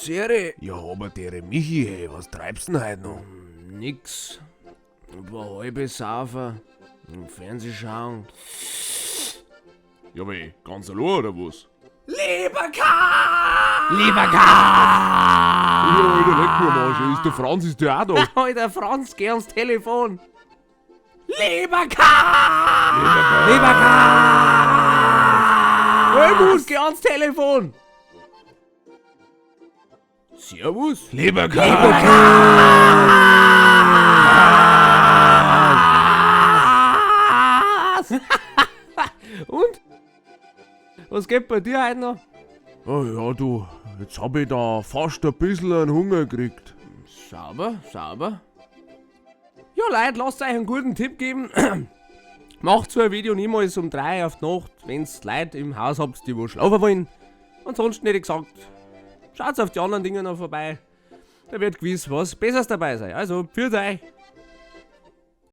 Serie. Ja, aber der Michi, hey, was treibst denn heute noch? Nix. Ein paar halbe Saufer. Im Fernseh schauen. Ja, weh, ganz allein oder was? Lieber Karl! Lieber Karl! Ja, Alter, leck mir am Arsch, ist der Franz, ist der auch da? Alter, Franz, geh ans Telefon! Lieber Karl! Lieber Karl! Helmut, geh ans Telefon! Servus! Lieber Karl! Und? Was geht bei dir heute noch? Oh ja, du, jetzt hab ich da fast ein bisschen einen Hunger gekriegt. Sauber, sauber. Ja, Leute, lasst euch einen guten Tipp geben. Macht so ein Video niemals um 3 auf die Nacht, wenn's Leute im Haus habt, die wo schlafen wollen. Ansonsten hätte ich gesagt, schaut auf die anderen Dinge noch vorbei. Da wird gewiss was Besseres dabei sein. Also, pfiat euch.